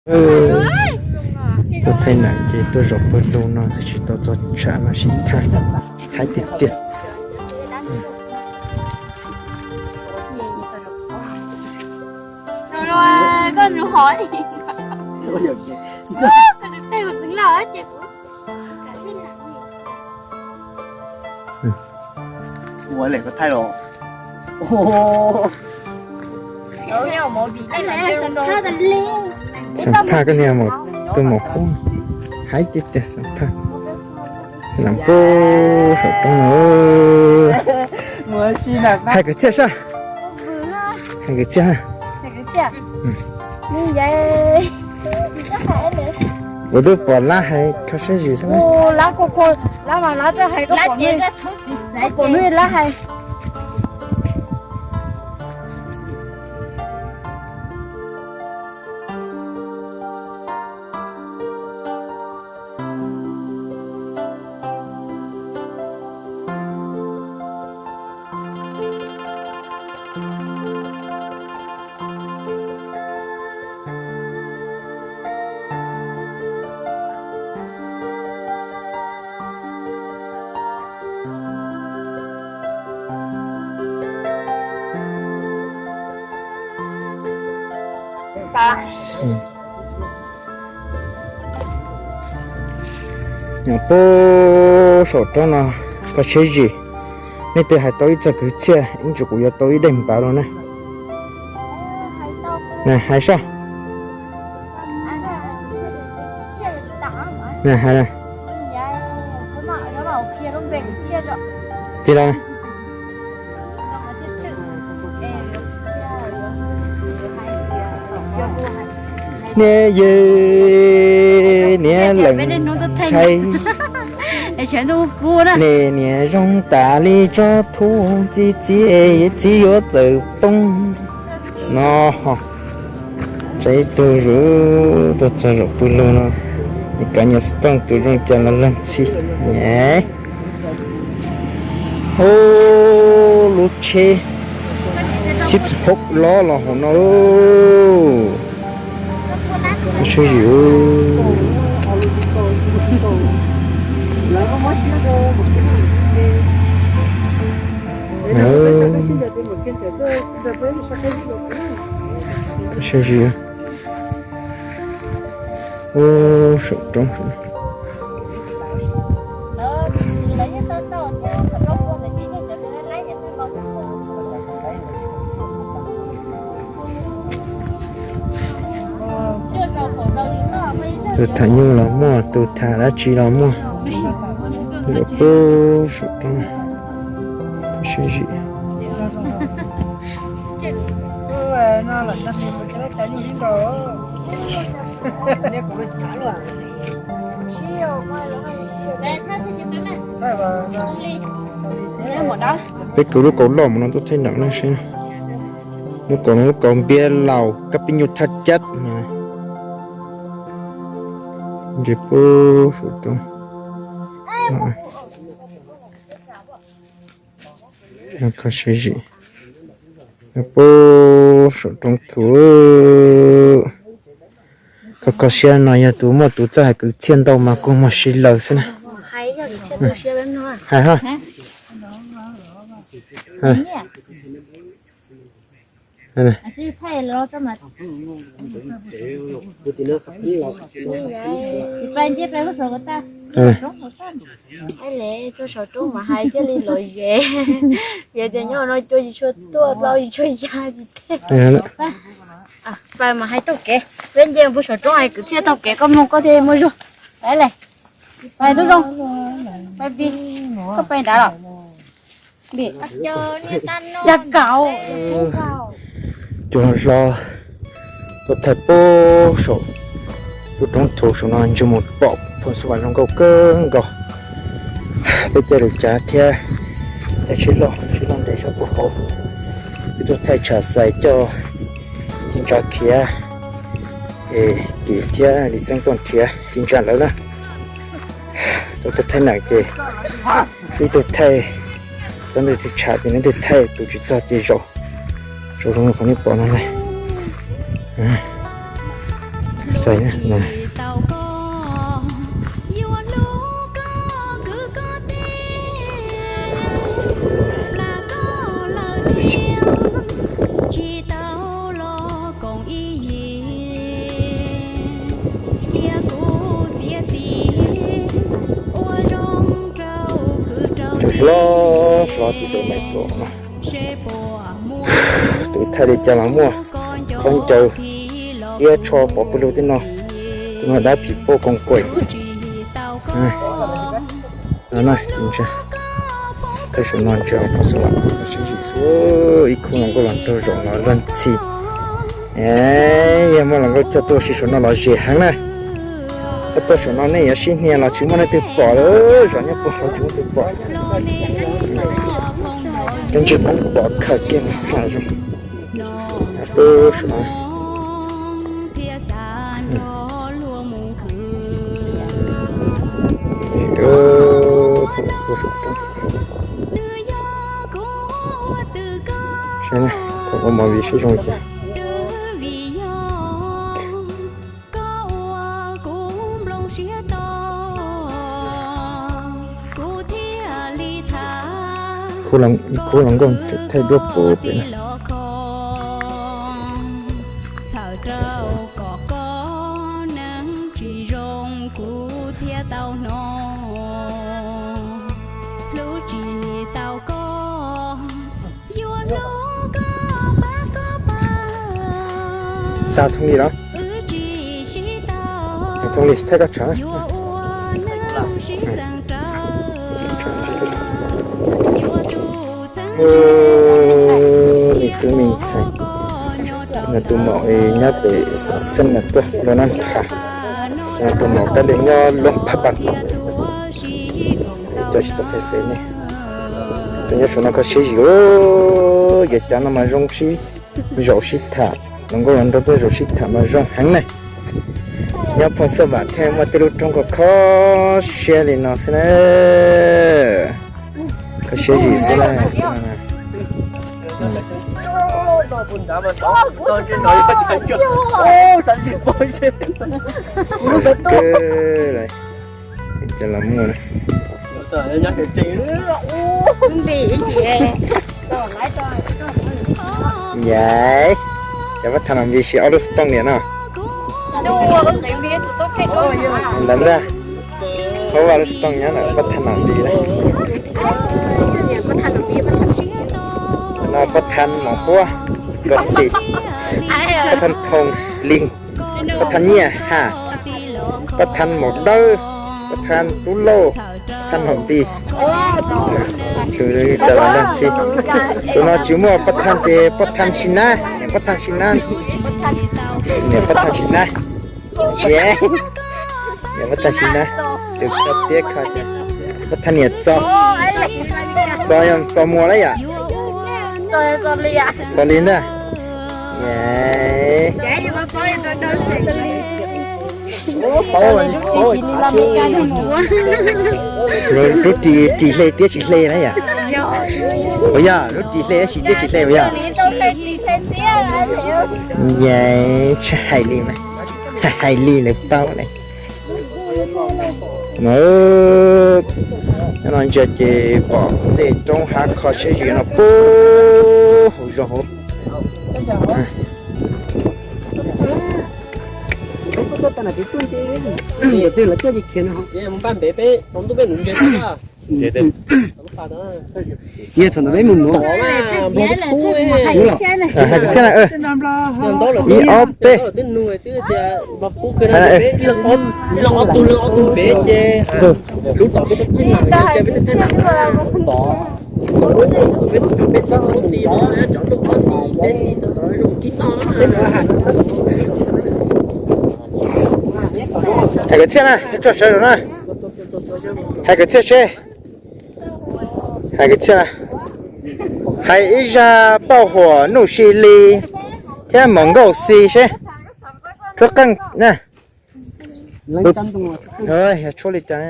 Tuaj thaij nam ces tuaj zaum pawg lug no tsis tau txog tshav mas sib thaj, haib tiag tiag. Ua le koj thaij los. Xam phaj koj niag mas tus maum pub, haib tiag tiag xam phaj. Lam pub saum roob no. Hais kwv txhiaj sab. Hais kwv txhiaj. Kuv twb pom lab hais kho siab zim xwb na. Pom hnub lab hais. Nyob puag saum roob no kho siab zim. Nej twg hais tau ib txoj kwv txhiaj ib ntsis kuv yuav tau ib daim npav rau na. Hais sab. Tig los. Niam yej, niam lees ntxhais, niam niam zoo tas li tsob thuv txi txiv, txiv yuav txawm poob no. Tseem ib tug zuj zus tuaj txog zaum pw lug no, es kav nyuam xov tooj tus zoo cas los leeg txhij. Ub, lub tsheb xib hoob lob los hauv no. Siab zim. Siab zim. Ub, saum roob. Tus tham nyuj los muaj, tus tham dab tsi los muaj. Lawv pub saum roob. Siab zim. Peb kwv lub kaus loj mus no tuaj thaij nam na seb. Lub kaus no lub kaus npiab laus kab pib nyuj thaj cab no. Nce pub saum roob. Kho siab zim. Pub saum roob thuv. Kho kho siab no yog tus muaj tus txawj hais kwv txhiaj ntau mas kuj muag si laws xwb na. Hais ha. Txog saum roob mas hais thiaj li lom zem. Yog tias nyob no cua tsis tshua tuaj, plaub tsis tshua ya tsis teg. Pais mas hais taug kev, peb nce puag saum roob hais kwv txhiaj taug kev koj mloog koj thiaj muaj zog. Pais le, pais tub zoo, pais Npis, koj pais nrad los? Npis, ya kaus. Cua hlo, tuaj thaij pub saum lub roob thuv saum no ntshe mus pom phoo xab vam zoo nkauj kawg nkaus. Peb caij lus cav thiab, caij tsheb loj, tsheb loj ntev zog puag hauv. Peb tuaj thaij Tsham Xais coj ci ntsa khiav, es Kim thiab Lis Xeeb tuaj nrhiav ci ntsa lawv na. Tau tuaj thaij nam ces ib tug thaij txog ntawm tus tsham ces nws tus thaij tus tsis txog ces zaum, zaum zoo li qhov nej pom no na. Tais, hlob hlob txiv tus me tus no, tus thaij li cas los muaj khaub ncaws thiab tsho pov pawg lug thiab no. Tus no dab phim poj koos kuam. Thaij saum no ntsia, ib khub hluas nkauj los nraug zaum los luag ntxhi. Yog muaj hluas nkauj coj tuaj si saum no los zem heev na. Koj tuaj saum no nej yuav sib hnia los tsis muaj leej twg pom li, zos nyob puag hauv tsis muaj leej twg pom. Cov ntsis poob pom khaws kiag ha zoo. Pub saum no. Thaum ua movie sib zoo ces khub hluas nkauj thaij duab pub pem no. Tau thoob li los? Thoob li thaij koj tshav. Me tub me ntxhais, tus maum nyob pem xeeb na tuaj nrog nab nrha, tus maum kab li nyob lub phab pas, cov tsis tau qhia fem ne. Tus nyob saum no kho siab zim, yog cov no mas zoo sib, zaum sib tham, hluas nkauj hluas nraug tuaj zaum sib tham mas zoo heev ne. Nyob Phoos Xab Vam thiaj muaj tej lub roob kho kho siab li no xwb na. Kho siab zim xwb na. Kawg lawm, cov los muaj na. Yais, cov pab thab nom nti siv ob lub xov tooj niam no. Ntawd ntag, ob vaj lub xov tooj nyob ntawm pab thab nom nti na. No pab thab mos huab, kos xis, pab thab thoo li, pab thab nyiaj ha, pab thab mos dawb, pab thab tub lauj, pab thab nom nti. Tus no tsis muaj pab thab ces pab thab sim nab, niam pab thab sim nab, niam pab thab sim nab. Niam pab thab sim nab, tus kho tiab kho, pab thab niam txo, txo yog txo muag lawm yom. Txo li ntag. Lub ris, ris hle tiab tsis hle na yom? Puas yog lub ris hle tab sis tiab tsis hle puas yog? Yais, tsis hais li mas, hais li lawv paub ne. Nyob no ntsia ces pom tej roob hav kho siab zim no puag hauv zos hauv. Hais kwv txhiaj na, ib ob peb. Hais kwv txhiaj na, tso sawv los na. Hais kwv txhiaj seb. Hais kwv txhiaj, hais ib zaj pauj huam nuj si li thiab mos nkauj xi seb. Tshuab qeej na. Yog tshuab li cas?